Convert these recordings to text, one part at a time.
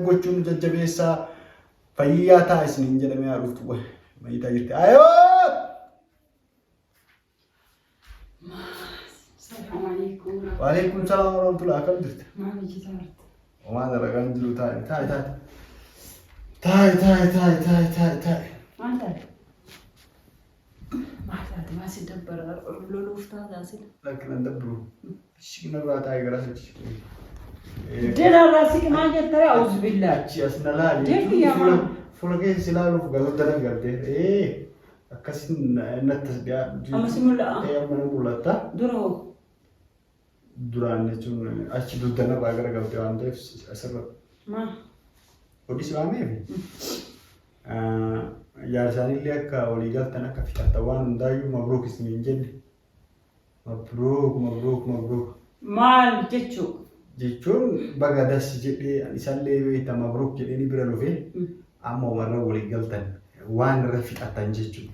Gochuun nu jajjabeessaa fayyaa ta'a isiniin jedhamee haa dhuftu. Mayitaa jirti. Ayoo! Salaamu alaikum. Waalaikum salaam warahmatullahi akkam jirti? Maal hojjetaa jirta? Homaa dalagaan jiru taa'i taa'i taa'i. Taa'i taa'i taa'i taa'i taa'i taa'i. Maal taate? Maal taate? Maal si dabbara? Loluuf taataa sila. Lakki nan dabbiru. Siqnarraa taa'i gara achi. Deenarraa siqi maal jettare? Auzu billaa. Achi as na laali. Deemi yaa maal? Fuula keessa si laaluuf galuu dana galtee. Ee akkasin natti as dhiyaadhu. Amma si mul'ata? Ee amma na mul'ata. Dura hoo? Duraan jechuun achi dugdanarraa gara galte waan ta'eef asirra Maal? hojii si waameefi. Jaarsaanillee akka walii galtan akka fixattan waan hundaayyuu mabruuk isiniin jenne. Mabruuk mabruuk mabruuk. Maal jechuu? Jechuun baga das jedhee isallee beekta mabruuk jedhee ni bira dhufee amma warra walii galtan waan irra fixattan jechuudha.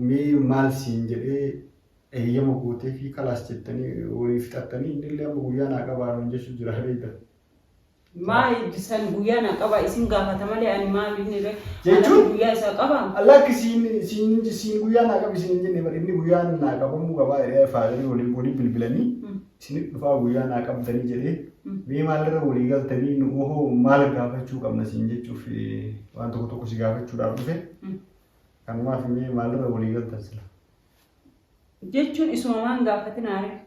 Mee maal siin jedhee eeyyama gootee fi kalaas jettanii walii fixattanii innillee amma guyyaa naa qabaa nuun jechuu jira beekta. Maal san guyyaa naa qabaa isin gaafata malee ani maal inni re Jechuun? guyyaa isaa qabaa? Lakki siin siin siin guyyaa naa qabi siin hin jenne bar inni guyyaa naa qabamuu qabaa jedhee faadarii waliin waliin bilbilanii isinit dhufaa guyyaa naa qabdanii jedhee mee maalirra walii galtanii nu hoo maal gaafachuu qabna siin jechuuf waan tokko tokko si gaafachuudhaaf dhufe kanumaaf mee maalirra walii galtan sila. Jechuun isuma maan gaafatinaa ree?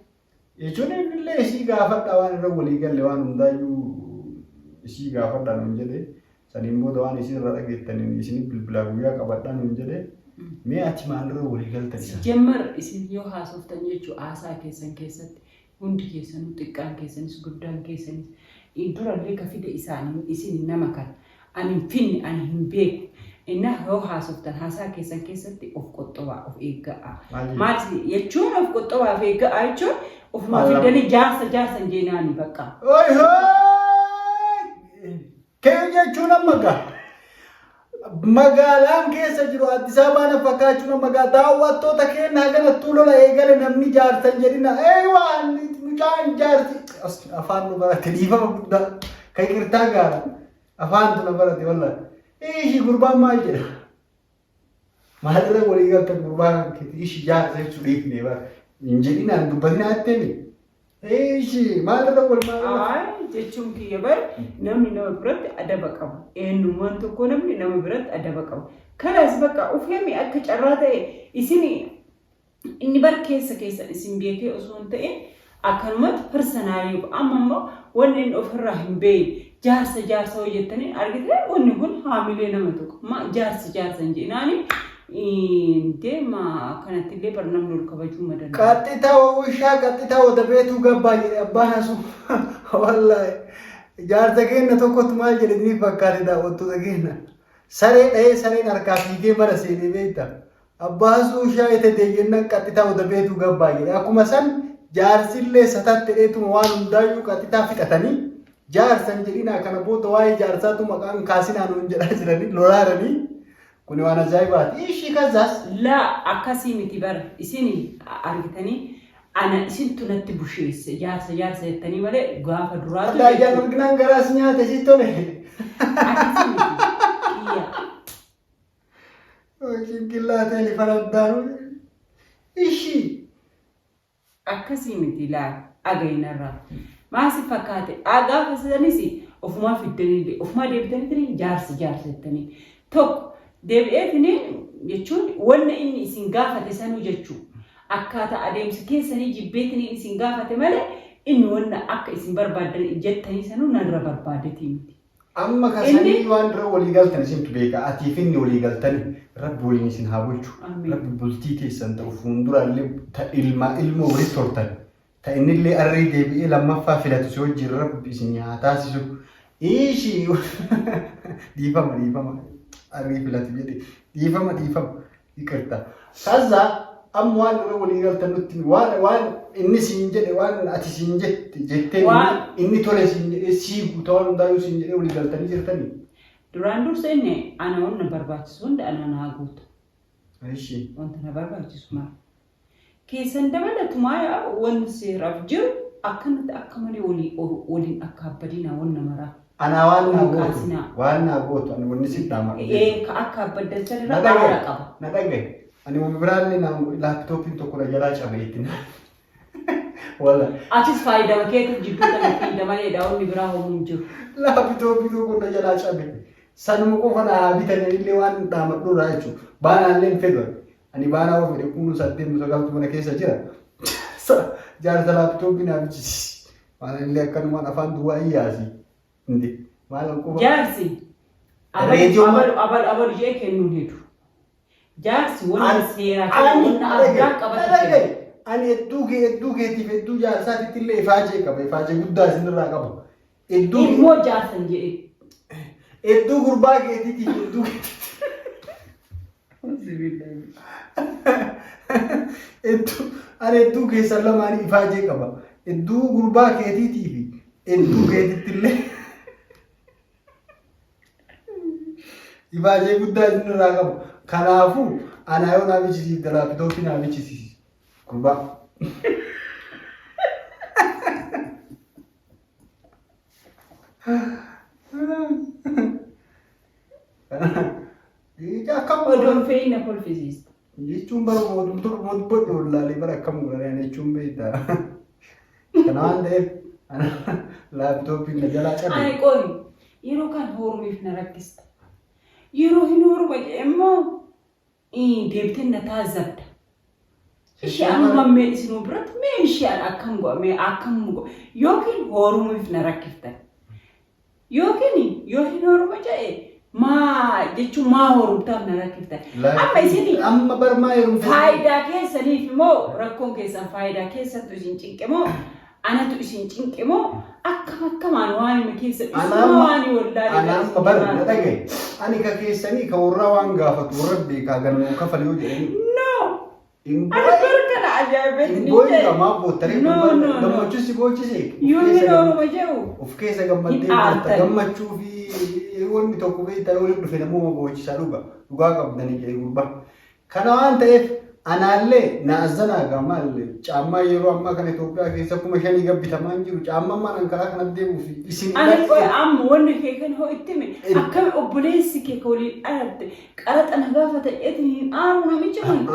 Jechuun innillee isii gaafadha waan irra walii galle waan hundaayyuu isii gaafadha nuun jedhe saniin booda waan isin irraa dhageettaniin isinif bilbilaa guyyaa qabadha nuun jedhe mee ati maalirra walii galtan isa. Sijjemmar isin yoo haasoftan jechuu haasaa keessan keessatti Hundi keessanuu xiqqaan keessanis guddaan keessanis durallee ka fide isaani isin nama kana ani hin finne ani hin beeku inna yoo haasoftan haasaa keessan keessatti of qoxxobaa of eegga'aa Maal jechuudha? maal jechuun of qoxxobaa of eegga'aa jechuun ofumaa Maal fiddanii jaarsa jaarsa hin jeenaani bakka. Oi hoi! Kee jechuun amma gaa magaalaan keessa jiru Addis Ababaa na fakkaachuun amma gaa daawwattoota keenya haganattuu lola eegale namni jaarsan jedhina eeywaa mucaan jaarsi afaan nu barate dhiifama guddaa kan qirtaa gaara afaantu na barate wallaahi ishi gurbaan maal jedha Maalirra walii galtan gurbaa kan keeti ishi jaarsa jechuu dhiifne bara. Hin jedhinaan dubbatinaa jetteemi. Ishi maalirra wal maalirra. Ayi jechuun kiyya bar namni nama biratti adaba qaba. Eenyummaan tokko namni nama biratti adaba qaba. Kalaas bakka ufeemi akka carraa ta'e isin Inni bar keessa keessan isin beekee osoo hin ta'in akkanumatti personally amma immoo wanni inni ofirraa hin beekne jaarsa jaarsa hoo jettanii argite wanni kun haamilee nama tokko ma jaarsa jaarsa hin jedhinaani deema akkanatti illee bar namni ol kabajuu ma danda'a. Qaxxitaa wawwishaa qaxxitaa wada beetuu gabbaa jedhe abbaan asu wallaahi jaarsa keenna tokkotu maal jedhe ni fakkaate daawwattoota keenna saree dhahee sareen harkaa fiigee mana seenee beekta Abbaasuu shaayii tatee jennaan qaxxitaa wada beetuu gabbaa jedhe. Akkuma san jaarsillee satat jedheetuma waan hundaayyuu qaxxitaa fixatanii jaarsan jedhinaa kana booda waa'ee jaarsaatu maqaan kaasinaa nuun jedhaa jiranii lolaaranii kuni waan ajaa'ibaati. Ishii kazaas. Laa akkasii miti bar isin argitanii ana isintu natti busheesse jaarsa jaarsa jettanii malee gaafa duraatu Adda ayyaan arginaan garaas nyaate si tole. Akkasii miti kiyya. Cinqillaateen faraddaanu. Ishii. Akkasii miti laal dhagayinarraa. Maal si fakkaate gaafa sanis ofumaa fiddanii ofumaa deebitanii jaarsa jaarsa jettanii tokko deebi'eetini jechuun wanna inni isin gaafate sanuu jechuu akkaataa adeemsa keessanii jibbeetini isin gaafate malee inni wanna akka isin barbaaddan jettanii sanuu narra barbaadetii miti. Amma ka Inni- sanii waan dura walii galtan isintu beeka. Atiif inni walii galtani rabbi waliin isin haa bulchu. Amiin. Rabbi bultii teessan ta'u fuulduraallee ta ilma ilmoo walitti hortan. Ta innillee arrii deebi'ee lammaffaa filatu si wajjin rabbi isin haa taasisu. Ishi dhiifama dhiifama arrii filatu jedhe dhiifama dhiifama. Iqirta. Kaza amma waan irra walii galtan nutti himi. Waan waan inni siin jedhe waan ati siin jette jettee inni tole siin jedhee sii guuta waan hundaayyuu siin jedhee walii galtanii jirtanii. Duraan dursa inni ana wanna barbaachisu hunda ana naa guuta. Ishi. Wanta na barbaachisu mara. Keessan dabalatumaa yaa wanti seeraaf jiru Akkanatti akka malee walii waliin akka abbadinaa wanna maraa. Anaa waan naa Waliin gootu kaasinaa. waan naa gootu ani wanni si dhaama. Ee ka akka abbaddan Na sanirra dhagaye aara qaba. Na dhagaye ani waan biraallee naan godhe laaptooppiin tokko na jalaa cabe itti na. Wala Atis faayidama keetu jidduu kana fiida malee daawwanni biraa homuu hin jiru. Laaptooppii tokko na jalaa cabe. Sanuma qofa naa haa bitanii illee waan dhaamadhuudha jechuudha. Baanaallee hin fedhu. Ani baanaa yoo fedhe kunu saddeet nu sagaltu mana keessa jira. Jaarsa laaptooppii naa bichisiisi. Waan illee akkanumaan afaan duwwaa hin yaasi. Hindi. Maal quba. Jaarsi abalu Reediyoo abalu abalu abalu jee kennuun hedu. Jaarsi wanna seeraa kennu Ani wanna addaa qabatu kennu. dhagaye. Ani hedduu kee hedduu keetiif hedduu jaarsaatitti illee ifaajee qaba. Ifaajee guddaa isinirraa qaba. Hedduu Ilmoo jaarsan jedhe. Hedduu gurbaa keetiitiif hedduu hedduu ani hedduu keessan lamaanii ifaajee qaba. Hedduu gurbaa keetiitii fi hedduu keetitti illee ifaajee guddaa isinirraa qaba. Kanaafuu anaa yoo naa bichisiifte laapitooppii naa bichisiisi. Gurbaa. Akkam Odoon fe'ii na kolfisiista. Jechuun bara mootummaa dubbadhu wallaalee bara akkam godhan jechuun beektaa. Kana waan ta'eef laaptooppiin na jalaa cabe. Ani qoyi yeroo kan horumiif na rakkista. Yeroo hin horuma jedhe immoo deebitee na taazabda. Ishee amma mee isinuu biratti mee ishee an akkam godha mee akkam godha yookiin horumiif na rakkiftan. Yookiin yoo hin horuma jedhe maa jechuun maa horumtaaf na rakkiftan. Amma isin Amma bar maa heerumte. Faayidaa keessaniif moo rakkoon keessan faayidaa keessattu isin cinqe moo anatu isin cinqe moo akkam akkamaan waan hime keessa isuma waan wallaalee Ana amma bar na dhagaye. Ani ka keessanii ka warraa waan gaafatu warra beekaa gannuu kafal yoo jedhanii. No! Hin Ani bar kana ajaa'ibatti Hin ni boo'in jedhe. gamaa boottaree No, no, no. gammachuu si boochise. Yoo hin horuma jedhu Of keessa gammaddee Hin boota aartan. gammachuu fi wanni tokko beektaa yoo dhufe namuma boochisaa dhuga dhugaa qabdanii jedhe gurbaa. Kana waan ta'eef anaallee na azzanaa gaa maal caammaa yeroo ammaa kana Itoophiyaa keessa 5,000 gabbitamaa hin jiru caammaan maal karaa kana deemuu fi isin Ani qoy amma wanni kee kan hoo itti hime akkami obboleessi kee ka waliin dhalatte qaraxa na gaafata jedheetiin hin aaru namichi kun.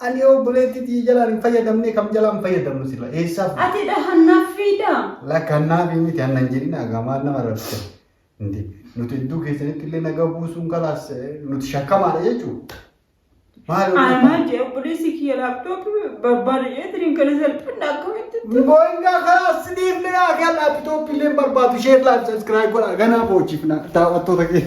Ani obboleetti tiyya jalaan hin fayyadamne kam jalaan fayyadamnu sila eessaaf Ati dha hannaaf fiida. Lakka hannaaf miti hannan jedhina gaa maal nama rabsa. Inti nuti iddoo keessanitti illee nagaa buusuun kalaas nuti shakkamaadha jechuudha. Maal Ani maal jedhe obboleessi kiyya laaptooppii barbaada jedheetiin kana salphinna akkamitti itti. Boingaa kalaas sidiifne yaa kan laaptooppii illee barbaadu share like subscribe godhaa ganaa boochifna daawwattoota keenya.